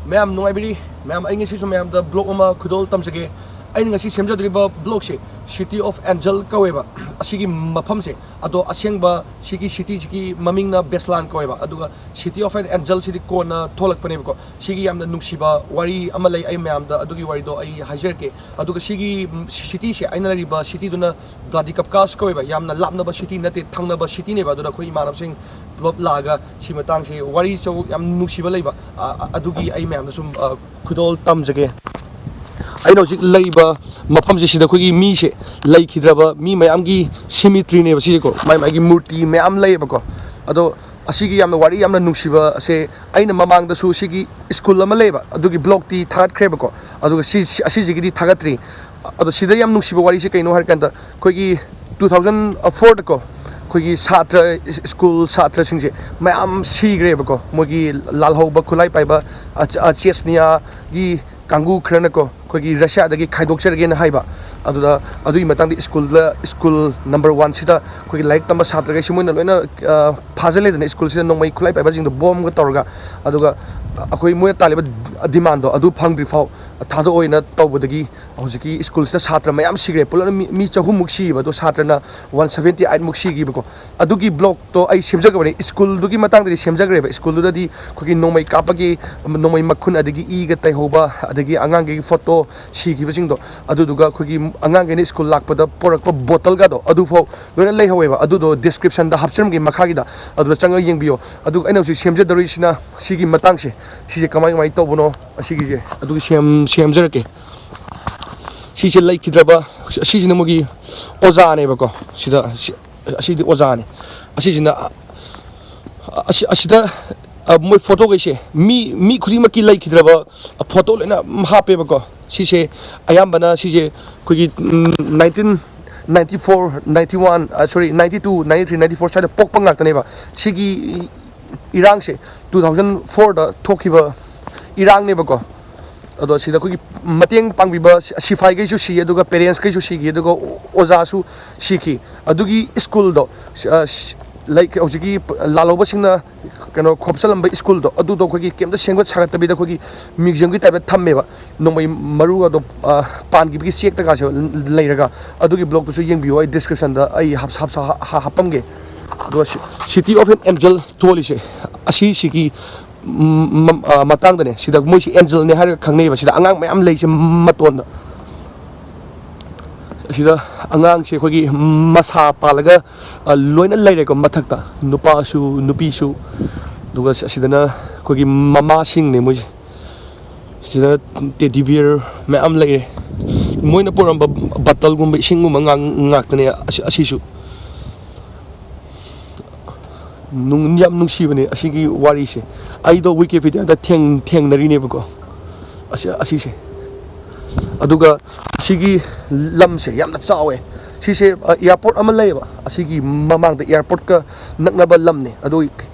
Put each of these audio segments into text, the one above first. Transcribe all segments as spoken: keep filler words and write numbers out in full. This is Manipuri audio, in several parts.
ꯃꯌꯥꯝ ꯅꯨꯡꯉꯥꯏꯕꯤꯔꯤ? ꯃꯌꯥꯝ, ꯑꯩ ꯉꯁꯤꯁꯨ ꯃꯌꯥꯝꯗ ꯕ꯭ꯂꯣꯛ ꯑꯃ ꯈꯨꯗꯣꯜ ꯇꯝꯖꯒꯦ꯫ ꯑꯩꯅ ꯉꯁꯤ ꯁꯦꯝꯖꯗꯣꯔꯤꯕ ꯕ꯭ꯂꯣꯛꯁꯦ City of Angel ꯀꯧꯋꯦꯕ꯫ ꯑꯁꯤꯒꯤ ꯃꯐꯝꯁꯦ, ꯑꯗꯣ ꯑꯁꯦꯡꯕ ꯁꯤꯒꯤ ꯁꯤꯇꯤꯁꯤꯒꯤ ꯃꯃꯤꯡꯅ ꯕꯦꯁꯂꯥꯟ ꯀꯧꯋꯦꯕ꯫ ꯑꯗꯨꯒ City of an Angel ꯁꯤꯗꯤ ꯀꯣꯟꯅ ꯊꯣꯛꯂꯛꯄꯅꯦꯕꯀꯣ꯫ ꯁꯤꯒꯤ ꯌꯥꯝꯅ ꯅꯨꯡꯁꯤꯕ ꯋꯥꯔꯤ ꯑꯃ ꯂꯩ, ꯑꯩ ꯃꯌꯥꯝꯗ ꯑꯗꯨꯒꯤ ꯋꯥꯔꯤꯗꯣ ꯑꯩ ꯍꯥꯏꯖꯔꯛꯀꯦ꯫ ꯑꯗꯨꯒ ꯁꯤꯒꯤ, ꯎꯝ, ꯁꯤ-, ꯁꯤꯇꯤꯁꯦ, ꯑꯩꯅ ꯂꯩꯔꯤꯕ ꯁꯤꯇꯤꯗꯨꯅ ꯕ꯭ꯂꯥꯗꯤꯀꯞꯀꯥꯁ ꯀꯧꯋꯦꯕ꯫ ꯌꯥꯝꯅ ꯂꯥꯞꯅꯕ ꯁꯤꯇꯤ ꯅꯠꯇꯦ, ꯊꯪꯅꯕ ꯁꯤꯇꯤꯅꯦꯕ꯫ ꯑꯗꯨꯗ ꯑꯩꯈꯣꯏ ꯏꯃꯥꯟꯅꯕꯁꯤꯡ ꯄꯨꯂꯞ ꯂꯥꯛꯑꯒ ꯁꯤ ꯃꯇꯥꯡꯁꯦ ꯋꯥꯔꯤꯁꯨ ꯌꯥꯝ ꯅꯨꯡꯁꯤꯕ ꯂꯩꯕ, ꯑ, ꯑ, ꯑꯗꯨꯒꯤ ꯑꯩ ꯃꯌꯥꯝꯗ ꯁꯨꯝ, ꯑ, ꯈꯨꯗꯣꯜ ꯇꯝꯖꯒꯦ꯫ ꯑꯩꯅ ꯍꯧꯖꯤꯛ ꯂꯩꯔꯤꯕ ꯃꯐꯝꯁꯦ, ꯁꯤꯗ ꯑꯩꯈꯣꯏꯒꯤ ꯃꯤꯁꯦ, ꯂꯩꯈꯤꯗ꯭ꯔꯕ ꯃꯤ ꯃꯌꯥꯝꯒꯤ ꯁꯤꯃꯤꯇ꯭ꯔꯤꯅꯦꯕ ꯁꯤꯁꯦꯀꯣ꯫ ꯃꯥꯏ ꯃꯥꯒꯤ ꯃꯨꯔꯇꯤ ꯃꯌꯥꯝ ꯂꯩꯌꯦꯕꯀꯣ꯫ ꯑꯗꯣ ꯑꯁꯤꯒꯤ ꯌꯥꯝꯅ ꯋꯥꯔꯤ ꯌꯥꯝꯅ ꯅꯨꯡꯁꯤꯕ ꯑꯁꯦ, ꯑꯩꯅ ꯃꯃꯥꯡꯗꯁꯨ ꯁꯤꯒꯤ ꯁ꯭ꯀꯨꯜ ꯑꯃ ꯂꯩꯌꯦꯕ, ꯑꯗꯨꯒꯤ ꯕ꯭ꯂꯣꯛꯇꯤ ꯊꯥꯒꯠꯈ꯭ꯔꯦꯕꯀꯣ꯫ ꯑꯗꯨꯒ ꯁꯤ, ꯁꯤ, ꯑꯁꯤꯁꯤꯒꯤꯗꯤ ꯊꯥꯒꯠꯇ꯭ꯔꯤ꯫ ꯑꯗꯣ ꯁꯤꯗ ꯌꯥꯝ ꯅꯨꯡꯁꯤꯕ ꯋꯥꯔꯤꯁꯦ ꯀꯩꯅꯣ ꯍꯥꯏꯔꯀꯥꯟꯗ, ꯑꯩꯈꯣꯏꯒꯤ two thousand fourꯗꯀꯣ, ꯑꯩꯈꯣꯏꯒꯤ ꯁꯥꯇ꯭ꯔ, ꯁ꯭ꯀꯨꯜ ꯁꯥꯇ꯭ꯔꯁꯤꯡꯁꯦ ꯃꯌꯥꯝ ꯁꯤꯈ꯭ꯔꯦꯕꯀꯣ꯫ ꯃꯣꯏꯒꯤ ꯂꯥꯜꯍꯧꯕ ꯈꯨꯠꯂꯥꯏ ꯄꯥꯏꯕ, ꯑ, ꯑ, ꯆꯦꯁꯅꯤꯌꯥꯒꯤ ꯀꯥꯡꯕꯨ ꯈꯔꯅꯀꯣ, ꯑꯩꯈꯣꯏꯒꯤ ꯔꯁꯤꯌꯥꯗꯒꯤ ꯈꯥꯏꯗꯣꯛꯆꯔꯒꯦꯅ ꯍꯥꯏꯕ꯫ ꯑꯗꯨꯗ ꯑꯗꯨꯒꯤ ꯃꯇꯥꯡꯗ ꯁ꯭ꯀꯨꯜꯗ, ꯁ꯭ꯀꯨꯜ ꯅꯝꯕꯔ ꯋꯥꯟꯁꯤꯗ ꯑꯩꯈꯣꯏꯒꯤ ꯂꯥꯏꯔꯤꯛ ꯇꯝꯕ ꯁꯥꯇ꯭ꯔꯈꯩꯁꯤ ꯃꯣꯏꯅ ꯂꯣꯏꯅ, ꯑ, ꯐꯥꯖꯤꯜꯂꯦꯗꯅ, ꯁ꯭ꯀꯨꯜꯁꯤꯗ ꯅꯣꯡꯃꯩ ꯈꯨꯠꯂꯥꯏ ꯄꯥꯏꯕꯁꯤꯡꯗꯣ ꯕꯣꯝꯒ ꯇꯧꯔꯒ꯫ ꯑꯗꯨꯒ ꯑꯩꯈꯣꯏ ꯃꯣꯏꯅ ꯇꯥꯜꯂꯤꯕ ꯗꯤꯃꯥꯟꯗꯣ ꯑꯗꯨ ꯐꯪꯗ꯭ꯔꯤ ꯐꯥꯎ ꯊꯥꯗꯣꯛꯑꯣꯏꯅ ꯇꯧꯕꯗꯒꯤ ꯍꯧꯖꯤꯛꯀꯤ ꯁ꯭ꯀꯨꯜꯁꯤꯗ ꯁꯥꯇ꯭ꯔ ꯃꯌꯥꯝ ꯁꯤꯈ꯭ꯔꯦ꯫ ꯄꯨꯂꯞꯅ ꯃꯤ, ꯃꯤ ꯆꯍꯨꯝꯃꯨꯛ ꯁꯤꯕ, ꯑꯗꯣ ꯁꯥꯇ꯭ꯔꯅ one seventy eight ꯃꯨꯛ ꯁꯤꯈꯤꯕꯀꯣ꯫ ꯑꯗꯨꯒꯤ ꯕ꯭ꯂꯣꯛꯇꯣ ꯑꯩ ꯁꯦꯝꯖꯈ꯭ꯔꯕꯅꯦ꯫ ꯁ꯭ꯀꯨꯜꯗꯨꯒꯤ ꯃꯇꯥꯡꯗꯗꯤ ꯁꯦꯝꯖꯈ꯭ꯔꯦꯕ꯫ ꯁ꯭ꯀꯨꯜꯗꯨꯗꯗꯤ ꯑꯩꯈꯣꯏꯒꯤ ꯅꯣꯡꯃꯩ ꯀꯥꯞꯄꯒꯤ, ꯅꯣꯡꯃꯩ ꯃꯈꯨꯟ, ꯑꯗꯒꯤ ꯏꯒ ꯇꯩꯍꯧꯕ, ꯑꯗꯒꯤ ꯑꯉꯥꯡꯈꯩꯒꯤ ꯐꯣꯇꯣ ꯁꯤꯈꯤꯕꯁꯤꯡꯗꯣ, ꯑꯗꯨꯗꯨꯒ ꯑꯩꯈꯣꯏꯒꯤ ꯑꯉꯥꯡꯈꯩꯅ ꯁ꯭ꯀꯨꯜ ꯂꯥꯛꯄꯗ ꯄꯣꯔꯛꯄ ꯕꯣꯇꯜꯒꯗꯣ ꯑꯗꯨꯐꯥꯎ ꯂꯣꯏꯅ ꯂꯩꯍꯧꯋꯦꯕ꯫ ꯑꯗꯨꯗꯣ ꯗꯤꯁꯀ꯭ꯔꯤꯞꯁꯟꯗ ꯍꯥꯞꯆꯔꯝꯒꯦ ꯃꯈꯥꯒꯤꯗ, ꯑꯗꯨꯗ ꯆꯪꯉꯒ ꯌꯦꯡꯕꯤꯌꯣ꯫ ꯑꯗꯨꯒ ꯑꯩꯅ ꯍꯧꯖꯤꯛ ꯁꯦꯝꯖꯗꯧꯔꯤꯁꯤꯅ ꯁꯤꯒꯤ ꯃꯇꯥꯡꯁꯦ, ꯁꯤꯁꯦ ꯀꯃꯥꯏ ꯀꯃꯥꯏꯅ ꯇꯧꯕꯅꯣ, ꯑꯁꯤꯒꯤꯁꯦ ꯑꯗꯨꯒꯤ ꯁꯦꯝ-, ꯁꯦꯝꯖꯔꯛꯀꯦ꯫ ꯁꯤꯁꯦ ꯂꯩꯈꯤꯗ꯭ꯔꯕ, ꯁꯤꯁꯤꯅ ꯃꯣꯏꯒꯤ ꯑꯣꯖꯥꯅꯦꯕꯀꯣ꯫ ꯁꯤꯗ, ꯁꯤ-, ꯑꯁꯤꯗꯤ ꯑꯣꯖꯥꯅꯦ꯫ ꯑꯁꯤꯁꯤꯅ, ꯑ, ꯑꯁꯤ-, ꯑꯁꯤꯗ, ꯑ, ꯃꯣꯏ ꯐꯣꯇꯣꯈꯩꯁꯦ ꯃꯤ, ꯃꯤ ꯈꯨꯗꯤꯡꯃꯛꯀꯤ ꯂꯩꯈꯤꯗ꯭ꯔꯕ ꯐꯣꯇꯣ ꯂꯣꯏꯅ ꯍꯥꯞꯄꯦꯕꯀꯣ꯫ ꯁꯤꯁꯦ ꯑꯌꯥꯝꯕꯅ ꯁꯤꯁꯦ ꯑꯩꯈꯣꯏꯒꯤ, ꯎꯝ, nineteen ninety four, ninety one, ꯑ, sorry, ninety two, ninety three, ninety four ꯁ꯭ꯋꯥꯏꯗ ꯄꯣꯛꯄ ꯉꯥꯛꯇꯅꯦꯕ꯫ ꯁꯤꯒꯤ ꯏꯔꯥꯡꯁꯦ two thousand fourꯗ ꯊꯣꯛꯈꯤꯕ ꯏꯔꯥꯡꯅꯦꯕꯀꯣ꯫ ꯑꯗꯣ ꯁꯤꯗ ꯑꯩꯈꯣꯏꯒꯤ ꯃꯇꯦꯡ ꯄꯥꯡꯕꯤꯕ ꯁꯤ-, ꯁꯤꯐꯥꯏꯈꯩꯁꯨ ꯁꯤ, ꯑꯗꯨꯒ ꯄꯦꯔꯦꯟꯁꯈꯩꯁꯨ ꯁꯤꯈꯤ, ꯑꯗꯨꯒ ꯑꯣ-, ꯑꯣꯖꯥꯁꯨ ꯁꯤꯈꯤ꯫ ꯑꯗꯨꯒꯤ ꯁ꯭ꯀꯨꯜꯗꯣ, ꯁ-, ꯑ, ꯁ-, ꯂꯩ-, ꯍꯧꯖꯤꯛꯀꯤ ꯂꯥꯜꯍꯧꯕꯁꯤꯡꯅ ꯀꯩꯅꯣ ꯈꯣꯞꯆꯜꯂꯝꯕ ꯁ꯭ꯀꯨꯜꯗꯣ, ꯑꯗꯨꯗꯣ ꯑꯩꯈꯣꯏꯒꯤ ꯀꯩꯝꯇ ꯁꯦꯝꯒꯠ ꯁꯥꯒꯠꯇꯕꯤꯗ ꯑꯩꯈꯣꯏꯒꯤ ꯃ꯭ꯌꯨꯖꯤꯌꯝꯒꯤ ꯇꯥꯏꯞꯇ ꯊꯝꯃꯦꯕ꯫ ꯅꯣꯡꯃꯩ ꯃꯔꯨꯒꯗꯣ, ꯑ, ꯄꯥꯟꯈꯤꯕꯒꯤ ꯆꯦꯛꯇꯒꯁꯦ ꯂꯩꯔꯒ, ꯑꯗꯨꯒꯤ ꯕ꯭ꯂꯣꯛꯇꯨꯁꯨ ꯌꯦꯡꯕꯤꯌꯨ, ꯑꯩ ꯗꯤꯁꯀ꯭ꯔꯤꯞꯁꯟꯗ ꯑꯩ ꯍꯥꯞ-, ꯍꯥꯞ-, ꯍꯥꯞ-, ꯍꯥꯞꯄꯝꯒꯦ꯫ ꯑꯗꯨꯒ ꯁꯤ-, City of an Angel ꯊꯣꯜꯂꯤꯁꯦ, ꯑꯁꯤꯁꯤꯒꯤ, ꯎꯝ, ꯃ-, ꯑ, ꯃꯇꯥꯡꯗꯅꯦ꯫ ꯁꯤꯗ ꯃꯣꯏꯁꯤ ꯑꯦꯟꯖꯦꯜꯅꯦ ꯍꯥꯏꯔꯒ ꯈꯪꯅꯩꯌꯦꯕ꯫ ꯁꯤꯗ ꯑꯉꯥꯡ ꯃꯌꯥꯝ ꯂꯩꯁꯦ ꯃꯇꯣꯟꯗ꯫ ꯑꯁꯤꯗ ꯑꯉꯥꯡꯁꯦ ꯑꯩꯈꯣꯏꯒꯤ ꯃꯁꯥ ꯄꯥꯜꯂꯒ, ꯑ, ꯂꯣꯏꯅ ꯂꯩꯔꯦꯀꯣ ꯃꯊꯛꯇ, ꯅꯨꯄꯥꯁꯨ ꯅꯨꯄꯤꯁꯨ꯫ ꯑꯗꯨꯒ ꯑꯁꯤꯗꯅ ꯑꯩꯈꯣꯏꯒꯤ ꯃꯃꯥꯁꯤꯡꯅꯦ ꯃꯣꯏꯁꯦ꯫ ꯁꯤꯗ ꯇꯦꯗꯤ ꯕꯤꯌꯔ ꯃꯌꯥꯝ ꯂꯩꯔꯦ꯫ ꯃꯣꯏꯅ ꯄꯨꯔꯝꯕ ꯕꯇꯜꯒꯨꯝꯕ, ꯏꯁꯤꯡꯒꯨꯝꯕ ꯉꯥꯛ-, ꯉꯥꯛꯇꯅꯦ ꯑꯁꯤ-, ꯑꯁꯤꯁꯨ꯫ ꯅꯨꯡ-, ꯌꯥꯝ ꯅꯨꯡꯁꯤꯕꯅꯦ ꯑꯁꯤꯒꯤ ꯋꯥꯔꯤꯁꯦ꯫ ꯑꯩꯗꯣ ꯋꯤꯀꯤꯄꯤꯗꯤꯌꯥꯗ ꯊꯦꯡ-, ꯊꯦꯡꯅꯔꯤꯅꯦꯕꯀꯣ꯫ ꯑꯁꯤ-, ꯑꯁꯤꯁꯦ꯫ ꯑꯗꯨꯒ ꯑꯁꯤꯒꯤ ꯂꯝꯁꯦ ꯌꯥꯝꯅ ꯆꯥꯎꯋꯦ꯫ ꯁꯤꯁꯦ, ꯑ, ꯑꯦꯌꯥꯔꯄꯣꯔꯠ ꯑꯃ ꯂꯩꯌꯦꯕ꯫ ꯑꯁꯤꯒꯤ ꯃꯃꯥꯡꯗ ꯑꯦꯌꯥꯔꯄꯣꯔꯠꯀ ꯅꯛꯅꯕ ꯂꯝꯅꯦ꯫ ꯑꯗꯣ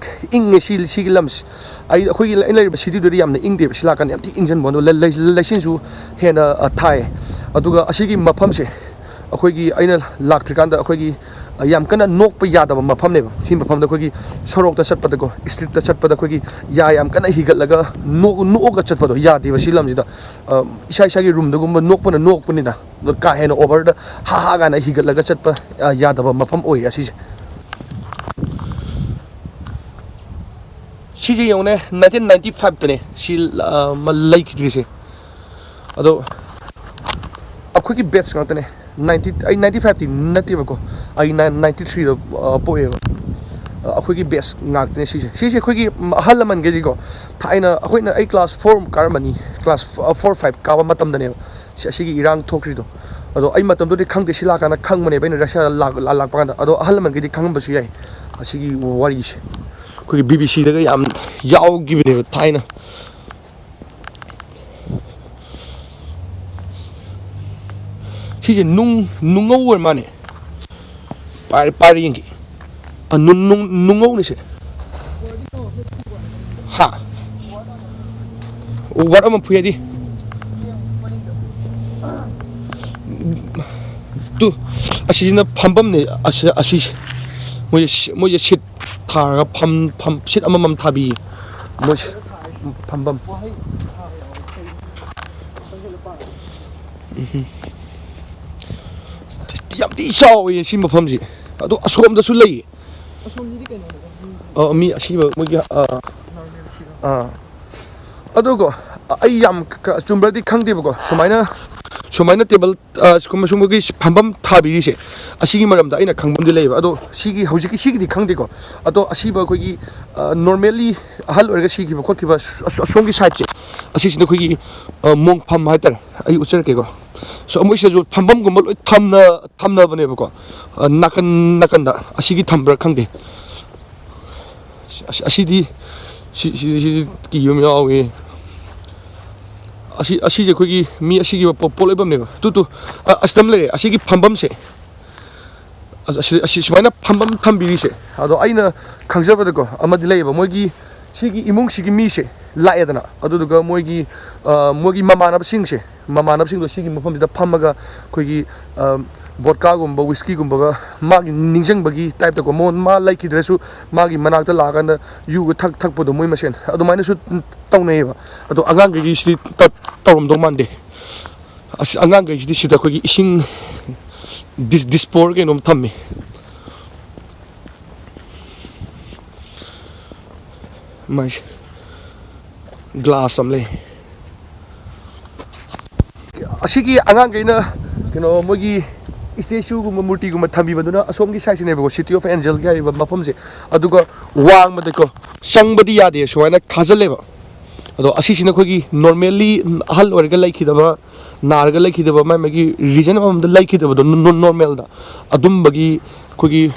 ꯏꯪꯉꯦ ꯁꯤ, ꯁꯤꯒꯤ ꯂꯝꯁꯦ꯫ ꯑꯩ, ꯑꯩꯈꯣꯏꯒꯤ, ꯑꯩꯅ ꯂꯩꯔꯤꯕ ꯁꯤꯇꯤꯗꯨꯗꯤ ꯌꯥꯝꯅ ꯏꯪꯗꯦꯕ꯫ ꯁꯤ ꯂꯥꯛꯀꯥꯟꯗ ꯌꯥꯝ ꯊꯤ ꯏꯪꯁꯤꯟꯕ꯫ ꯑꯗꯣ ꯂꯩ-, ꯂꯩ-, ꯂꯩꯆꯤꯟꯁꯨ ꯍꯦꯟꯅ, ꯑ, ꯊꯥꯏ꯫ ꯑꯗꯨꯒ ꯑꯁꯤꯒꯤ ꯃꯐꯝꯁꯦ ꯑꯩꯈꯣꯏꯒꯤ, ꯑꯩꯅ ꯂꯥꯛꯇ꯭ꯔꯤꯀꯥꯟꯗ ꯑꯩꯈꯣꯏꯒꯤ, ꯑ, ꯌꯥꯝ ꯀꯟꯅ ꯅꯣꯛꯄ ꯌꯥꯗꯕ ꯃꯐꯝꯅꯦꯕ꯫ ꯁꯤ ꯃꯐꯝꯗ ꯑꯩꯈꯣꯏꯒꯤ ꯁꯣꯔꯣꯛꯇ ꯆꯠꯄꯗꯀꯣ, ꯁ꯭ꯇ꯭ꯔꯤꯠꯇ ꯆꯠꯄꯗ ꯑꯩꯈꯣꯏꯒꯤ ꯌꯥ ꯌꯥꯝ ꯀꯟꯅ ꯍꯤꯒꯠꯂꯒ ꯅꯣꯛ-, ꯅꯣꯛꯑꯒ ꯆꯠꯄꯗꯣ ꯌꯥꯗꯦꯕ ꯁꯤ ꯂꯝꯁꯤꯗ꯫ ꯑ, ꯏꯁꯥ ꯏꯁꯥꯒꯤ ꯔꯨꯝꯗꯒꯨꯝꯕ ꯅꯣꯛꯄꯅ ꯅꯣꯛꯄꯅꯤꯅ, ꯑꯗꯣ ꯀꯥ ꯍꯦꯟꯅ ꯑꯣꯚꯔꯗ ꯍꯥ ꯍꯥ ꯀꯥꯏꯅ ꯍꯤꯒꯠꯂꯒ ꯆꯠꯄ, ꯑ, ꯌꯥꯗꯕ ꯃꯐꯝ ꯑꯣꯏꯌꯦ ꯑꯁꯤꯁꯦ꯫ ꯁꯤꯁꯦ ꯌꯦꯡꯉꯨꯅꯦ, ꯅꯥꯏꯟꯇꯤꯟ ꯅꯥꯏꯟꯇꯤ ꯐꯥꯏꯚꯇꯅꯦ ꯁꯤ, ꯑ, ꯃ-, ꯂꯩꯈꯤꯗ꯭ꯔꯤꯁꯦ꯫ ꯑꯗꯣ ꯑꯩꯈꯣꯏꯒꯤ ꯕꯦꯠꯁ ꯉꯥꯛꯇꯅꯦ꯫ ꯅꯥꯏꯟꯇꯤ, ꯑꯩ ꯅꯥꯏꯟꯇꯤ ꯐꯥꯏꯚꯇꯤ ꯅꯠꯇꯦꯕꯀꯣ, ꯑꯩ ꯅꯥꯏꯟ-, ꯅꯥꯏꯟꯇꯤ ꯊ꯭ꯔꯤꯗ, ꯑ, ꯄꯣꯛꯑꯦꯕ꯫ ꯑ, ꯑꯩꯈꯣꯏꯒꯤ ꯕꯦꯠꯁ ꯉꯥꯛꯇꯅꯦ ꯁꯤꯁꯦ꯫ ꯁꯤꯁꯦ ꯑꯩꯈꯣꯏꯒꯤ, ꯎꯝ, ꯑꯍꯜ ꯂꯃꯟꯈꯩꯗꯤꯀꯣ, ꯊꯥꯏꯅ ꯑꯩꯈꯣꯏꯅ, ꯑꯩ ꯀ꯭ꯂꯥꯁ ꯐꯣꯔ ꯀꯥꯔꯝꯃꯅꯤ, ꯀ꯭ꯂꯥꯁ ꯐ-, ꯐꯣꯔ ꯐꯥꯏꯚ ꯀꯥꯕ ꯃꯇꯝꯗꯅꯦꯕ ꯁꯤ, ꯑꯁꯤꯒꯤ ꯏꯔꯥꯡ ꯊꯣꯛꯈ꯭ꯔꯤꯗꯣ꯫ ꯑꯗꯣ ꯑꯩ ꯃꯇꯝꯗꯨꯗꯤ ꯈꯪꯗꯦ, ꯁꯤ ꯂꯥꯛꯀꯥꯟꯗ ꯈꯪꯕꯅꯦꯕ ꯑꯩꯅ ꯔꯁꯤꯌꯥꯗ ꯂꯥꯛ-, ꯂꯥ-, ꯂꯥꯛꯄ ꯀꯥꯟꯗ꯫ ꯑꯗꯣ ꯑꯍꯜ ꯂꯃꯟꯈꯩꯗꯤ ꯈꯪꯉꯝꯕꯁꯨ ꯌꯥꯏ ꯑꯁꯤꯒꯤ ꯋꯥꯔꯤꯁꯦ꯫ ꯑꯩꯈꯣꯏꯒꯤ ꯕꯤ ꯕꯤ ꯁꯤꯗꯒ ꯌꯥꯝ ꯌꯥꯎꯈꯤꯕꯅꯦꯕ ꯊꯥꯏꯅ꯫ ꯁꯤꯁꯦ ꯅꯨꯡ, ꯅꯨꯡꯉꯧ ꯑꯣꯏꯔ ꯃꯥꯅꯦ꯫ ꯄꯥꯏꯔ, ꯄꯥꯏꯔ ꯌꯦꯡꯒꯦ꯫ ꯑ, ꯅꯨꯡ-, ꯅꯨꯡ-, ꯅꯨꯡꯉꯧꯅꯤꯁꯦ꯫ ꯍꯥ? ꯋꯥꯔ ꯑꯃ ꯐꯨꯏ ꯍꯥꯏꯗꯤ? ꯇꯨ, ꯑꯁꯤꯁꯤꯅ ꯐꯝꯐꯝꯅꯦ, ꯑꯁꯤ, ꯑꯁꯤꯁꯦ꯫ ꯃꯣꯏꯁꯦ ꯁꯤ-, ꯃꯣꯏꯁꯦ ꯁꯤꯠ ꯊꯥꯔꯒ ꯐꯝ, ꯐꯝ, ꯁꯤꯠ ꯑꯃꯃꯝ ꯊꯥꯕꯤ꯫ ꯃꯣꯏ ꯐꯝꯐꯝ꯫ ꯎꯝ꯫ ꯌꯥꯝ ꯊꯤ ꯆꯥꯎꯋꯦ ꯁꯤ ꯃꯐꯝꯁꯤ꯫ ꯑꯗꯣ ꯑꯁꯣꯝꯗꯁꯨ ꯂꯩꯌꯦ꯫ ꯑꯁꯣꯝꯒꯤꯗꯤ ꯀꯩꯅꯣꯅꯦ, ꯃꯤ ꯑ, ꯃꯤ ꯑꯁꯤꯕ ꯃꯣꯏꯒꯤ, ꯑ, ꯅꯣꯔꯃꯦꯜ ꯁꯤꯕ꯫ ꯑꯥ꯫ ꯑꯗꯨꯒ ꯑꯩ ꯌꯥꯝ ꯀ-, ꯆꯨꯝꯕ꯭ꯔꯗꯤ ꯈꯪꯗꯦꯕꯀꯣ, ꯁꯨꯃꯥꯏꯅ, ꯁꯨꯃꯥꯏꯅ ꯇꯦꯕꯜ, ꯑ, ꯁꯨꯝꯕ, ꯁꯨꯝꯕꯒꯤ ꯐꯝꯐꯝ ꯊꯥꯕꯤꯔꯤꯁꯦ, ꯑꯁꯤꯒꯤ ꯃꯔꯝꯗ ꯑꯩꯅ ꯈꯪꯕ ꯑꯃꯗꯤ ꯂꯩꯌꯦꯕ꯫ ꯑꯗꯣ ꯁꯤꯒꯤ, ꯍꯧꯖꯤꯛꯀꯤ ꯁꯤꯒꯤꯗꯤ ꯈꯪꯗꯦꯀꯣ꯫ ꯑꯗꯣ ꯑꯁꯤꯕ ꯑꯩꯈꯣꯏꯒꯤ, ꯑ, normally ꯑꯍꯜ ꯑꯣꯏꯔꯒ ꯁꯤꯈꯤꯕ ꯈꯣꯠꯈꯤꯕ ꯑꯁ-, ꯑꯁ-, ꯑꯁꯣꯝꯒꯤ side ꯁꯦ, ꯑꯁꯤꯁꯤꯅ ꯑꯩꯈꯣꯏꯒꯤ, ꯑ, ꯃꯣꯡꯐꯝ ꯍꯥꯏꯇꯥꯔꯦ꯫ ꯑꯩ ꯎꯠꯆꯔꯛꯀꯦꯀꯣ꯫ So, ꯃꯣꯏꯁꯤꯗꯁꯨ ꯐꯝꯐꯝꯒꯨꯝꯕ ꯂꯣꯏ ꯊꯝꯅ-, ꯊꯝꯅꯕꯅꯦꯕꯀꯣ꯫ ꯑ, ꯅꯥꯀꯟ ꯅꯥꯀꯟꯗ ꯑꯁꯤꯒꯤ ꯊꯝꯕ꯭ꯔꯥ ꯈꯪꯗꯦ꯫ ꯑꯁ-, ꯑꯁꯤꯗꯤ, ꯁꯤ, ꯁꯤ, ꯁꯤꯗꯤ ꯀꯤꯕ ꯑꯃ ꯌꯥꯎꯏ꯫ ꯑꯁꯤ, ꯑꯁꯤꯁꯦ ꯑꯩꯈꯣꯏꯒꯤ ꯃꯤ ꯑꯁꯤꯒꯤ ꯄꯣ-, ꯄꯣꯠ ꯂꯩꯐꯝꯅꯦꯕ꯫ ꯇꯨ, ꯇꯨ, ꯑ, ꯑꯁꯤꯗ ꯑꯃ ꯂꯩꯔꯦ꯫ ꯑꯁꯤꯒꯤ ꯐꯝꯐꯝꯁꯦ, ꯑꯁ-, ꯑꯁꯤ, ꯑꯁꯤ ꯁꯨꯃꯥꯏꯅ ꯐꯝꯐꯝ ꯊꯝꯕꯤꯔꯤꯁꯦ꯫ ꯑꯗꯣ ꯑꯩꯅ ꯈꯪꯖꯕꯗꯀꯣ, ꯑꯃꯗꯤ ꯂꯩꯌꯦꯕ꯫ ꯃꯣꯏꯒꯤ ꯁꯤꯒꯤ ꯏꯃꯨꯡꯁꯤꯒꯤ ꯃꯤꯁꯦ ꯂꯥꯛꯑꯦꯗꯅ, ꯑꯗꯨꯗꯨꯒ ꯃꯣꯏꯒꯤ, ꯑ, ꯃꯣꯏꯒꯤ ꯃꯃꯥꯟꯅꯕꯁꯤꯡꯁꯦ, ꯃꯃꯥꯟꯅꯕꯁꯤꯡꯗꯣ ꯁꯤꯒꯤ ꯃꯐꯝꯁꯤꯗ ꯐꯝꯃꯒ ꯑꯩꯈꯣꯏꯒꯤ, ꯑ, vodka ꯒꯨꯝꯕ, whisky ꯒꯨꯝꯕꯒ ꯃꯥꯒꯤ ꯅꯤꯡꯁꯤꯡꯕꯒꯤ type ꯇꯀꯣ, ꯃꯉꯣꯟ-, ꯃꯥ ꯂꯩꯈꯤꯗ꯭ꯔꯁꯨ ꯃꯥꯒꯤ ꯃꯅꯥꯛꯇ ꯂꯥꯛꯑꯀꯥꯟꯗ ꯌꯨꯒ ꯊꯛ-, ꯊꯛꯄꯗꯣ ꯃꯣꯏ ꯃꯁꯦꯟ ꯑꯗꯨꯃꯥꯏꯅꯁꯨ ꯇꯧꯅꯩꯌꯦꯕ꯫ ꯑꯗꯣ ꯑꯉꯥꯡꯈꯩꯒꯤ ꯁꯤꯗꯤ ꯇ-, ꯇꯧꯔꯝꯗꯧ ꯃꯥꯟꯗꯦ꯫ ꯑꯁ, ꯑꯉꯥꯡꯈꯩꯁꯤꯗꯤ ꯁꯤꯗ ꯑꯩꯈꯣꯏꯒꯤ ꯏꯁꯤꯡ ꯗꯤꯁ-, disposal ꯀꯩꯅꯣꯝ ꯊꯝꯃꯤ꯫ ꯃꯥꯏꯁꯦ glass ꯑꯃ ꯂꯩ꯫ ꯑꯁꯤꯒꯤ ꯑꯉꯥꯡꯈꯩꯅ ꯀꯩꯅꯣ, ꯃꯣꯏꯒꯤ statue ꯒꯨꯝꯕ, ꯃꯨꯔꯇꯤꯒꯨꯝꯕ ꯊꯝꯕꯤꯕꯗꯨꯅ ꯑꯁꯣꯝꯒꯤ side ꯁꯤꯅꯦꯕꯀꯣ, City of Angel ꯀ ꯍꯥꯏꯔꯤꯕ ꯃꯐꯝꯁꯦ꯫ ꯑꯗꯨꯒ ꯋꯥꯡꯃꯗꯀꯣ ꯆꯪꯕꯗꯤ ꯌꯥꯗꯦ, ꯁꯨꯃꯥꯏꯅ ꯈꯥꯖꯤꯜꯂꯦꯕ꯫ ꯑꯗꯣ ꯑꯁꯤꯁꯤꯅ ꯑꯩꯈꯣꯏꯒꯤ normally ꯑꯍꯜ ꯑꯣꯏꯔꯒ ꯂꯩꯈꯤꯗꯕ, ꯅꯥꯔꯒ ꯂꯩꯈꯤꯗꯕ, ꯃꯥꯏ ꯃꯥꯒꯤ reason ꯑꯃꯃꯝꯗ ꯂꯩꯈꯤꯗꯕꯗꯣ, ꯅꯣ-, ꯅꯣ-, normal ꯗ ꯑꯗꯨꯝꯕꯒꯤ ꯑꯩꯈꯣꯏꯒꯤ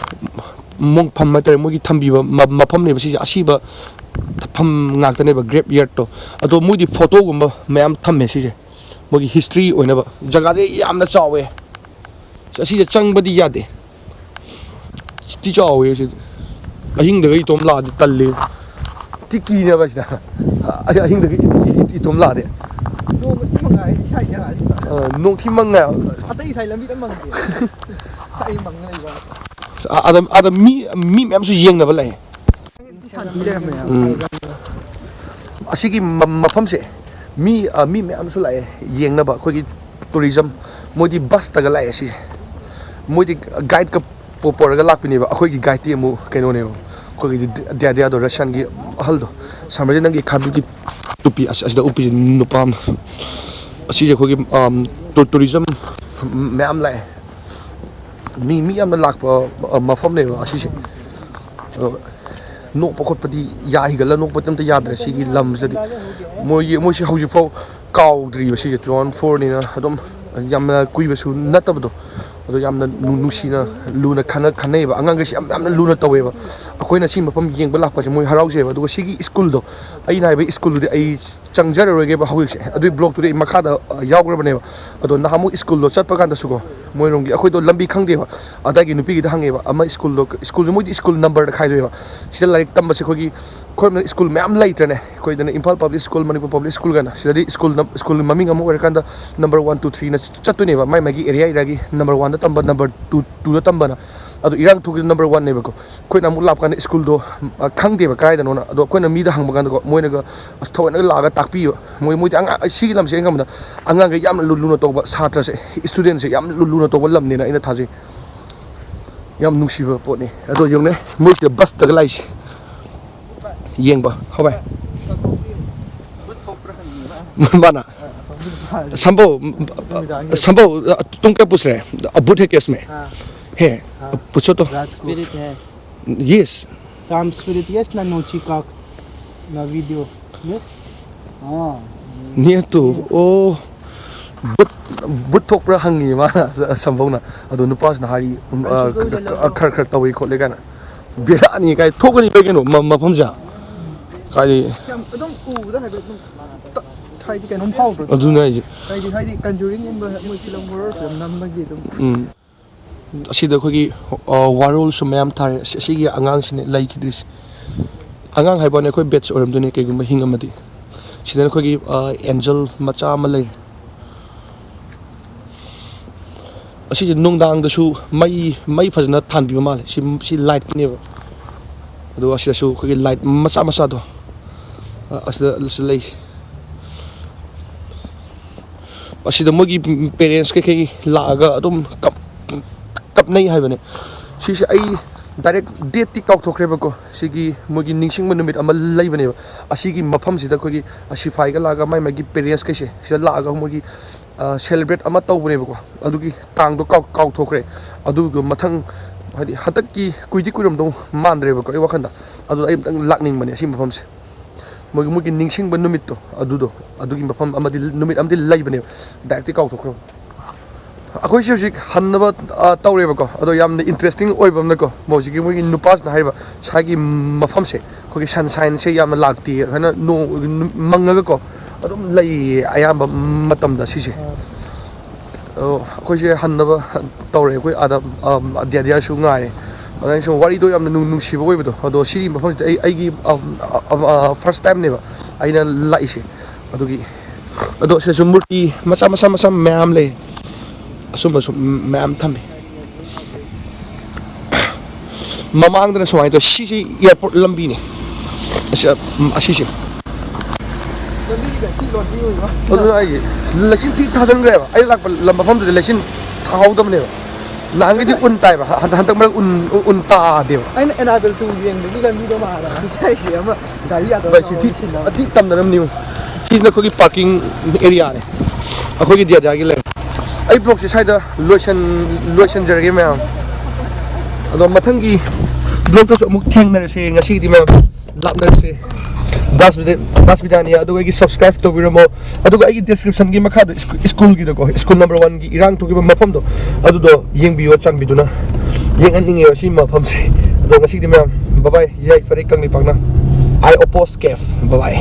ꯃꯣꯡꯐꯝ ꯍꯥꯏꯇꯥꯔꯦ, ꯃꯣꯏꯒꯤ ꯊꯝꯕꯤꯕ ꯃ-, ꯃꯐꯝꯅꯦꯕ ꯁꯤꯁꯦ꯫ ꯑꯁꯤꯕ ꯐꯝ ꯉꯥꯛꯇꯅꯦꯕ, graveyard ꯇꯣ꯫ ꯑꯗꯣ ꯃꯣꯏꯗꯤ photo ꯒꯨꯝꯕ ꯃꯌꯥꯝ ꯊꯝꯃꯦ ꯁꯤꯁꯦ, ꯃꯣꯏꯒꯤ history ꯑꯣꯏꯅꯕ꯫ ꯖꯒꯥꯁꯦ ꯌꯥꯝꯅ ꯆꯥꯎꯋꯦ꯫ ꯑꯁꯤꯗ ꯆꯪꯕꯗꯤ ꯌꯥꯗꯦ꯫ ꯊꯤ ꯆꯥꯎꯋꯦ ꯁꯤꯗꯤ꯫ ꯑꯍꯤꯡꯗꯒ ꯏꯇꯣꯝ ꯂꯥꯛꯑꯗꯤ ꯇꯜꯂꯦ꯫ ꯊꯤ ꯀꯤꯅꯦꯕ ꯁꯤꯗ꯫ ꯑꯩ ꯑꯍꯤꯡꯗꯒ ꯏ-, ꯏ-, ꯏ-, ꯏꯇꯣꯝ ꯂꯥꯛꯑꯗꯤ꯫ ꯅꯣꯡ ꯊꯤ ꯃꯪꯉꯦ ꯍꯥꯏ, ꯏꯁꯥ ꯏꯁꯥ ꯁꯤꯗ꯫ ꯑ, ꯅꯣꯡ ꯊꯤ ꯃꯪꯉꯦ ꯍꯥꯏꯕ꯫ ꯑꯇꯩ ꯁꯥꯏ ꯂꯝꯕꯤꯗ ꯃꯪꯗꯦ꯫ ꯁꯥꯏ ꯃꯪꯉ ꯂꯩꯕ꯫ ꯑꯁ, ꯑ-, ꯑꯗ, ꯑꯗ ꯃꯤ, ꯃꯤ ꯃꯌꯥꯝꯁꯨ ꯌꯦꯡꯅꯕ ꯂꯥꯛꯑꯦ꯫ ꯎꯝ꯫ ꯑꯁꯤꯒꯤ ꯃ-, ꯃꯐꯝꯁꯦ ꯃꯤ, ꯑ, ꯃꯤ ꯃꯌꯥꯝꯁꯨ ꯂꯥꯛꯑꯦ ꯌꯦꯡꯅꯕ, ꯑꯩꯈꯣꯏꯒꯤ ꯇꯨꯔꯤꯖꯝ꯫ ꯃꯣꯏꯗꯤ ꯕꯁꯇꯒ ꯂꯥꯛꯑꯦ ꯁꯤꯁꯦ꯫ ꯃꯣꯏꯗꯤ ꯒꯥꯏꯗꯀ ꯄꯣ-, ꯄꯣꯔꯒ ꯂꯥꯛꯄꯤꯅꯦꯕ꯫ ꯑꯩꯈꯣꯏꯒꯤ ꯒꯥꯏꯗꯇꯤ ꯑꯃꯨꯛ ꯀꯩꯅꯣꯅꯦꯕ, ꯑꯩꯈꯣꯏꯒꯤꯗꯤ ꯗ꯭ꯌꯥ-, ꯗ꯭ꯌꯥꯗꯣ, ꯔꯁꯤꯌꯥꯟꯒꯤ ꯑꯍꯜꯗꯣ꯫ ꯁꯝꯔꯖꯤꯠ, ꯅꯪꯒꯤ ꯈꯥꯕꯤꯒꯤ ꯇꯨꯄꯤ ꯑꯁ-, ꯑꯁꯤꯗ ꯎꯞꯄꯤꯁꯦ ꯅꯨꯄꯥ ꯑꯃ꯫ ꯑꯁꯤꯁꯦ ꯑꯩꯈꯣꯏꯒꯤ, ꯑꯝ, ꯇꯨ-, ꯇꯨꯔꯤꯖꯝ ꯃꯌꯥꯝ ꯂꯥꯛꯑꯦ꯫ ꯃꯤ, ꯃꯤ ꯌꯥꯝꯅ ꯂꯥꯛꯄ, ꯑ, ꯃꯐꯝꯅꯦꯕ ꯑꯁꯤꯁꯦ꯫ ꯑꯗꯣ ꯅꯣꯛꯄ ꯈꯣꯠꯄꯗꯤ ꯌꯥ ꯍꯤꯒꯠꯂ ꯅꯣꯛꯄꯗꯤ ꯑꯝꯇ ꯌꯥꯗ꯭ꯔꯦ ꯁꯤꯒꯤ ꯂꯝꯁꯤꯗꯗꯤ꯫ ꯃꯣꯏꯒꯤ, ꯃꯣꯏꯁꯤ ꯍꯧꯖꯤꯛꯐꯥꯎ ꯀꯥꯎꯗ꯭ꯔꯤꯕ ꯁꯤꯁꯦ, ꯇꯨ ꯊꯥꯎꯖꯟ ꯐꯣꯔꯅꯤꯅ ꯑꯗꯨꯝ ꯌꯥꯝꯅ ꯀꯨꯏꯕꯁꯨ ꯅꯠꯇꯕꯗꯣ꯫ ꯑꯗꯣ ꯌꯥꯝꯅ ꯅꯨ-, ꯅꯨꯡꯁꯤꯅ ꯂꯨꯅ ꯈꯟꯅ-, ꯈꯟꯅꯩꯌꯦꯕ꯫ ꯑꯉꯥꯡꯈꯩꯁꯤ ꯌꯥꯝ, ꯌꯥꯝꯅ ꯂꯨꯅ ꯇꯧꯋꯦꯕ꯫ ꯑꯩꯈꯣꯏꯅ ꯁꯤ ꯃꯐꯝ ꯌꯦꯡꯕ ꯂꯥꯛꯄꯁꯦ ꯃꯣꯏ ꯍꯔꯥꯎꯖꯩꯑꯕ꯫ ꯑꯗꯨꯒ ꯁꯤꯒꯤ ꯁ꯭ꯀꯨꯜꯗꯣ, ꯑꯩꯅ ꯍꯥꯏꯕ ꯁ꯭ꯀꯨꯜꯗꯨꯗꯤ ꯑꯩ ꯆꯪꯖꯔꯔꯣꯏꯒꯦꯕ ꯍꯧꯖꯤꯛꯁꯦ꯫ ꯑꯗꯨꯏ ꯕ꯭ꯂꯣꯛꯇꯨꯗꯤ ꯑꯩ ꯃꯈꯥꯗ, ꯑ, ꯌꯥꯎꯈ꯭ꯔꯕꯅꯦꯕ꯫ ꯑꯗꯣ ꯅꯍꯥꯟꯃꯨꯛ ꯁ꯭ꯀꯨꯜꯗꯣ ꯆꯠꯄ ꯀꯥꯟꯗꯁꯨꯀꯣ, ꯃꯣꯏꯔꯣꯝꯒꯤ ꯑꯩꯈꯣꯏꯗꯣ ꯂꯝꯕꯤ ꯈꯪꯗꯦꯕ꯫ ꯑꯗꯥꯏꯒꯤ ꯅꯨꯄꯤꯒꯤꯗ ꯍꯪꯉꯦꯕ, ꯑꯃ ꯁ꯭ꯀꯨꯜꯗꯣ, ꯁ꯭ꯀꯨꯜꯗꯣ ꯃꯣꯏꯗꯤ ꯁ꯭ꯀꯨꯜ ꯅꯝꯕꯔꯗ ꯈꯥꯏꯗꯣꯛꯑꯦꯕ꯫ ꯁꯤꯗ ꯂꯥꯏꯔꯤꯛ ꯇꯝꯕꯁꯦ ꯑꯩꯈꯣꯏꯒꯤ, ꯑꯩꯈꯣꯏ ꯁ꯭ꯀꯨꯜ ꯃꯌꯥꯝ ꯂꯩꯇ꯭ꯔꯅꯦ꯫ ꯑꯩꯈꯣꯏꯗꯅ Imphal public school, Manipur public school ꯀꯥꯏꯅ꯫ ꯁꯤꯗꯗꯤ ꯁ꯭ꯀꯨꯜ ꯅꯝ-, ꯁ꯭ꯀꯨꯜ ꯃꯃꯤꯡ ꯑꯃ ꯑꯣꯏꯔꯀꯥꯟꯗ ꯅꯝꯕꯔ ꯋꯥꯟ, ꯇꯨ, ꯊ꯭ꯔꯤꯅ ꯆꯠꯇꯣꯏꯅꯦꯕ꯫ ꯃꯥꯏ ꯃꯥꯒꯤ ꯑꯦꯔꯤꯌꯥ ꯑꯦꯔꯤꯌꯥꯒꯤ ꯅꯝꯕꯔ ꯋꯥꯟꯗ ꯇꯝꯕ, ꯅꯝꯕꯔ ꯇꯨ, ꯇꯨꯗ ꯇꯝꯕꯅ꯫ ꯑꯗꯣ ꯏꯔꯥꯡ ꯊꯣꯛꯈꯤꯕ ꯅꯝꯕꯔ ꯋꯥꯟꯅꯦꯕꯀꯣ꯫ ꯑꯩꯈꯣꯏꯅ ꯑꯃꯨꯛ ꯂꯥꯛꯄ ꯀꯥꯟꯗ ꯁ꯭ꯀꯨꯜꯗꯣ, ꯑ, ꯈꯪꯗꯦꯕ ꯀꯗꯥꯏꯗꯅꯣꯅ꯫ ꯑꯗꯣ ꯑꯩꯈꯣꯏꯅ ꯃꯤꯗ ꯍꯪꯕ ꯀꯥꯟꯗꯀꯣ, ꯃꯣꯏꯅꯒ ꯑꯁ ꯊꯑꯣꯏꯅꯒ ꯂꯥꯛꯑꯒ ꯇꯥꯛꯄꯤꯕ꯫ ꯃꯣꯏ, ꯃꯣꯏꯗꯤ ꯑꯉꯥꯡ, ꯁꯤꯒꯤ ꯂꯝꯁꯦ ꯑꯩꯅ ꯈꯟꯕꯗ ꯑꯉꯥꯡꯈꯩ ꯌꯥꯝꯅ ꯂꯨ-, ꯂꯨꯅ ꯇꯧꯕ, ꯁꯥꯇ꯭ꯔꯁꯦ, ꯁ꯭ꯇꯨꯗꯦꯟꯁꯦ ꯌꯥꯝ ꯂꯨ-, ꯂꯨꯅ ꯇꯧꯕ ꯂꯝꯅꯦꯅ ꯑꯩꯅ ꯊꯥꯖꯩ꯫ ꯌꯥꯝ ꯅꯨꯡꯁꯤꯕ ꯄꯣꯠꯅꯤ꯫ ꯑꯗꯣ ꯌꯦꯡꯉꯨꯅꯦ, ꯃꯣꯏꯁꯤꯗ ꯕꯁꯇꯒ ꯂꯥꯛꯏꯁꯦ꯫ ꯌꯦꯡꯕ ꯍꯧꯋꯦ꯫ ꯃꯥꯅ ꯁꯝꯕꯧ, ꯁꯝꯕꯧ, तुम क्या पूछ रहे हैं? भूत है क्या इसमें? हाँ। है। हाँ। पूछो तो। राजपूत। Spirit है। Yes. Там spirit есть на ночи как? На видео есть? А. Нету. О. ꯕꯨꯠ, ꯕꯨꯠ ꯊꯣꯛꯄ꯭ꯔꯥ ꯍꯪꯉꯤ ꯃꯥꯅ, ꯁꯝꯕꯧꯅ꯫ ꯑꯗꯣ ꯅꯨꯄꯥꯁꯤꯅ ꯍꯥꯏꯔꯤ, ꯎꯝ, ꯑ, ꯈꯔ, ꯈꯔ ꯇꯧꯏ ꯈꯣꯠꯂꯤ ꯀꯥꯏꯅ꯫ ꯕꯦꯔꯥꯅꯤ ꯀꯥꯏ, ꯊꯣꯛꯀꯅꯤ ꯀꯩꯅꯣ ꯃ-, ꯃꯐꯝꯁꯦ꯫ ꯀꯥꯏꯗꯤ꯫ ꯌꯥꯝ ꯑꯗꯨꯝ ꯎꯕꯗ ꯍꯥꯏꯐꯦꯠ ꯑꯗꯨꯝ ꯇ-, ꯍꯥꯏꯗꯤ ꯀꯩꯅꯣꯝ ꯐꯥꯎꯗ꯭ꯔꯣ? ꯑꯗꯨꯅꯦ ꯍꯥꯏꯁꯦ꯫ ꯍꯥꯏꯗꯤ, ꯍꯥꯏꯗꯤ Conjuring ꯒꯨꯝꯕ ꯃꯣꯏ ꯐꯤꯂꯝ ꯍꯣꯔꯔ ꯐꯤꯂꯝ ꯅꯝꯕꯒꯤ ꯑꯗꯨꯝ꯫ ꯎꯝ꯫ ꯑꯁꯤꯗ ꯑꯩꯈꯣꯏꯒꯤ, ꯑ, ꯋꯥꯔꯣꯜꯁꯨ ꯃꯌꯥꯝ ꯊꯥꯔꯦ꯫ ꯑꯁꯤ-, ꯑꯁꯤꯒꯤ ꯑꯉꯥꯡꯁꯤꯅꯦ ꯂꯩꯈꯤꯗ꯭ꯔꯤꯁꯦ꯫ ꯑꯉꯥꯡ ꯍꯥꯏꯕ ꯋꯥꯅꯤ, ꯑꯩꯈꯣꯏ ꯕꯦꯠꯁ ꯑꯣꯏꯔꯝꯗꯣꯏꯅꯦ ꯀꯩꯒꯨꯝꯕ ꯍꯤꯡꯉꯝꯃꯗꯤ꯫ ꯁꯤꯗꯅ ꯑꯩꯈꯣꯏꯒꯤ, ꯑ, ꯑꯦꯟꯖꯜ ꯃꯆꯥ ꯑꯃ ꯂꯩꯔꯦ꯫ ꯑꯁꯤꯁꯦ ꯅꯨꯡꯗꯥꯡꯗꯁꯨ ꯃꯩ, ꯃꯩ ꯐꯖꯅ ꯊꯥꯟꯕꯤꯕ ꯃꯥꯜꯂꯦ꯫ ꯁꯤ, ꯁꯤ ꯂꯥꯏꯠꯀꯤꯅꯦꯕ꯫ ꯑꯗꯨꯒ ꯑꯁꯤꯗꯁꯨ ꯑꯩꯈꯣꯏꯒꯤ ꯂꯥꯏꯠ ꯃꯆꯥ ꯃꯆꯥꯗꯣ, ꯑ, ꯑꯁꯤꯗꯁꯨ ꯂꯩ꯫ ꯑꯁꯤꯗ ꯃꯣꯏꯒꯤ ꯄꯦꯔꯦꯟꯁ ꯀꯩꯀꯩ ꯂꯥꯛꯑꯒ ꯑꯗꯨꯝ ꯀꯞ-, ꯀꯞꯅꯩ ꯍꯥꯏꯕꯅꯦ꯫ ꯁꯤꯁꯦ ꯑꯩ ꯗꯥꯏꯔꯦꯛ ꯗꯦꯠꯇꯤ ꯀꯥꯎꯊꯣꯛꯈ꯭ꯔꯦꯕꯀꯣ꯫ ꯁꯤꯒꯤ ꯃꯣꯏꯒꯤ ꯅꯤꯡꯁꯤꯡꯕ ꯅꯨꯃꯤꯠ ꯑꯃ ꯂꯩꯕꯅꯦꯕ꯫ ꯑꯁꯤꯒꯤ ꯃꯐꯝꯁꯤꯗ ꯑꯩꯈꯣꯏꯒꯤ ꯁꯤꯐꯥꯏꯒ ꯂꯥꯛꯑꯒ ꯃꯥꯏ ꯃꯥꯏꯒꯤ ꯄꯦꯔꯦꯟꯁ ꯀꯩꯁꯦ ꯁꯤꯗ ꯂꯥꯛꯑꯒ ꯃꯣꯏꯒꯤ, ꯑ, ꯁꯦꯂꯦꯕ꯭ꯔꯦꯠ ꯑꯃ ꯇꯧꯕꯅꯦꯕꯀꯣ꯫ ꯑꯗꯨꯒꯤ ꯇꯥꯡꯗꯣ ꯀꯥꯎ-, ꯀꯥꯎꯊꯣꯛꯈ꯭ꯔꯦ꯫ ꯑꯗꯨꯒ ꯃꯊꯪ, ꯍꯥꯏꯗꯤ, ꯍꯟꯗꯛꯀꯤ ꯀꯨꯏꯗꯤ ꯀꯨꯏꯔꯝꯗꯧ ꯃꯥꯟꯗ꯭ꯔꯦꯕꯀꯣ ꯑꯩ ꯋꯥꯈꯟꯗ꯫ ꯑꯗꯨꯗ ꯑꯩ ꯑꯝꯇꯪ ꯂꯥꯛꯅꯤꯡꯕꯅꯦ ꯁꯤ ꯃꯐꯝꯁꯦ꯫ ꯃꯣꯏꯒꯤ, ꯃꯣꯏꯒꯤ ꯅꯤꯡꯁꯤꯡꯕ ꯅꯨꯃꯤꯠꯇꯣ ꯑꯗꯨꯗꯣ, ꯑꯗꯨꯒꯤ ꯃꯐꯝ ꯑꯃꯗꯤ, ꯅꯨꯃꯤꯠ ꯑꯃꯗꯤ ꯂꯩꯕꯅꯦꯕ꯫ ꯗꯥꯏꯔꯦꯛꯇꯤ ꯀꯥꯎꯊꯣꯛꯈ꯭ꯔꯕ꯫ ꯑꯩꯈꯣꯏꯁꯦ ꯍꯧꯖꯤꯛ ꯍꯟꯅꯕ, ꯑ, ꯇꯧꯔꯦꯕꯀꯣ꯫ ꯑꯗꯣ ꯌꯥꯝꯅ ꯏꯟꯇꯔꯦꯁꯇꯤꯡ ꯑꯣꯏꯕ ꯑꯃꯅꯀꯣ, ꯍꯧꯖꯤꯛꯀꯤ ꯃꯣꯏꯒꯤ ꯅꯨꯄꯥꯁꯤꯅ ꯍꯥꯏꯕ, ꯁ꯭ꯋꯥꯏꯒꯤ ꯃꯐꯝꯁꯦ ꯑꯩꯈꯣꯏꯒꯤ ꯁꯟꯁꯥꯏꯟꯁꯦ ꯌꯥꯝꯅ ꯂꯥꯛꯇꯦ, ꯍꯥꯏꯅ ꯅꯣꯡ ꯃꯪꯉꯒꯀꯣ ꯑꯗꯨꯝ ꯂꯩꯌꯦ ꯑꯌꯥꯝꯕ ꯃꯇꯝꯗ ꯁꯤꯁꯦ꯫ ꯑꯗꯣ ꯑꯩꯈꯣꯏꯁꯦ ꯍꯟꯅꯕ ꯇꯧꯔꯦ꯫ ꯑꯩꯈꯣꯏ ꯑꯥꯗ, ꯑꯝ, ꯗ꯭ꯌꯥꯗ꯭ꯌꯥꯁꯨ ꯉꯥꯏꯔꯦ꯫ ꯑꯗꯨꯃꯥꯏꯅ ꯁꯨꯝ ꯋꯥꯔꯤꯗꯣ ꯌꯥꯝꯅ ꯅꯨꯡ-, ꯅꯨꯡꯁꯤꯕ ꯑꯣꯏꯕꯗꯣ꯫ ꯑꯗꯣ ꯁꯤꯒꯤ ꯃꯐꯝꯁꯤꯗ ꯑꯩ, ꯑꯩꯒꯤ, ꯑꯝ, ꯑ, ꯑ, ꯑ, ꯐꯥꯔꯁ ꯇꯥꯏꯝꯅꯦꯕ ꯑꯩꯅ ꯂꯥꯛꯏꯁꯦ꯫ ꯑꯗꯨꯒꯤ, ꯑꯗꯣ ꯁꯤꯗꯁꯨ ꯃꯨꯔꯇꯤ ꯃꯆꯥ, ꯃꯆꯥ, ꯃꯆꯥ ꯃꯌꯥꯝ ꯂꯩ꯫ ꯑꯁꯨꯝꯕꯁꯨ ꯃꯌꯥꯝ ꯊꯝꯃꯤ꯫ ꯃꯃꯥꯡꯗꯅ ꯁꯨꯃꯥꯏꯅ ꯇꯧꯋꯤ꯫ ꯁꯤꯁꯤ ꯑꯦꯌꯥꯔꯄꯣꯔꯠ ꯂꯝꯕꯤꯅꯤ꯫ ꯑꯁꯤ, ꯎꯝ, ꯑꯁꯤꯁꯦ꯫ ꯂꯝꯕꯤꯁꯤꯒ ꯊꯤ ꯂꯣꯟꯗꯤ ꯑꯣꯏꯕ꯫ ꯑꯗꯨꯅ ꯑꯩꯒꯤ ꯂꯩꯆꯤꯟ ꯊꯤ ꯊꯥꯖꯤꯟꯈ꯭ꯔꯦꯕ꯫ ꯑꯩ ꯂꯥꯛꯄ ꯂꯝ ꯃꯐꯝꯗꯨꯗ ꯂꯩꯆꯤꯟ ꯊꯥꯍꯧꯗꯕꯅꯦꯕ꯫ ꯅꯍꯥꯟꯒꯩꯗꯤ ꯎꯟ ꯇꯥꯏꯕ꯫ ꯍ-, ꯍꯟꯗꯛ ꯃꯔꯛ ꯎꯟ, ꯎꯟ ꯇꯥꯗꯦꯕ꯫ ꯑꯩꯅ ꯑꯦꯅꯥꯕꯦꯜ ꯇꯨ ꯌꯦꯡꯕꯒꯤ ꯂꯝꯕꯤꯗꯣ ꯃꯥꯜꯂꯦ꯫ ꯍꯥꯏꯁꯦ ꯑꯃ ꯒꯥꯔꯤ ꯌꯥꯗꯕ ꯚꯥꯏ, ꯁꯤ ꯊꯤ, ꯌꯥꯎꯔ ꯁꯤꯟꯅꯕ꯫ ꯊꯤ ꯇꯝꯅꯔꯝꯅꯤꯉꯣ꯫ ꯁꯤꯁꯤꯅ ꯑꯩꯈꯣꯏꯒꯤ ꯄꯥꯔꯀꯤꯡ ꯑꯦꯔꯤꯌꯥꯅꯦ꯫ ꯑꯩꯈꯣꯏꯒꯤ ꯗꯤꯌꯥꯗꯤꯌꯥꯒꯤ ꯂꯩ꯫ ꯑꯩ ꯕ꯭ꯂꯣꯒꯁꯦ ꯁ꯭ꯋꯥꯏꯗ ꯂꯣꯏꯁꯟ-, ꯂꯣꯏꯁꯟꯖꯔꯒꯦ ꯃꯌꯥꯝ꯫ ꯑꯗꯣ ꯃꯊꯪꯒꯤ ꯕ꯭ꯂꯣꯒꯇꯁꯨ ꯑꯃꯨꯛ ꯊꯦꯡꯅꯔꯁꯦ꯫ ꯉꯁꯤꯒꯤꯗꯤ ꯃꯌꯥꯝ ꯂꯥꯞꯅꯔꯁꯦ꯫ ꯗꯥꯁ ꯕꯤꯗ-, ꯗꯥꯁ ꯕꯤꯗ꯭ꯌꯥꯅꯤ꯫ ꯑꯗꯨꯒ ꯑꯩꯒꯤ ꯁꯕꯁꯀ꯭ꯔꯥꯏꯕ ꯇꯧꯕꯤꯔꯝꯃꯣ꯫ ꯑꯗꯨꯒ ꯑꯩꯒꯤ ꯗꯤꯁꯀ꯭ꯔꯤꯞꯁꯟꯒꯤ ꯃꯈꯥꯗ ꯁ꯭ꯀꯨ-, ꯁ꯭ꯀꯨꯜꯒꯤꯗꯀꯣ, ꯁ꯭ꯀꯨꯜ ꯅꯝꯕꯔ ꯋꯥꯟꯒꯤ ꯏꯔꯥꯡ ꯊꯣꯛꯈꯤꯕ ꯃꯐꯝꯗꯣ, ꯑꯗꯨꯗꯣ ꯌꯦꯡꯕꯤꯌꯣ ꯆꯥꯟꯕꯤꯗꯨꯅ꯫ ꯌꯦꯡꯍꯟꯅꯤꯡꯉꯦꯕ ꯁꯤ ꯃꯐꯝꯁꯦ꯫ ꯑꯗꯣ ꯉꯁꯤꯒꯤꯗꯤ ꯃꯌꯥꯝ ꯕꯥꯏ ꯕꯥꯏ꯫ ꯌꯥꯏꯐꯔꯦ ꯀꯪꯂꯩꯄꯥꯛꯅ꯫ I oppose CAF꯫ By by.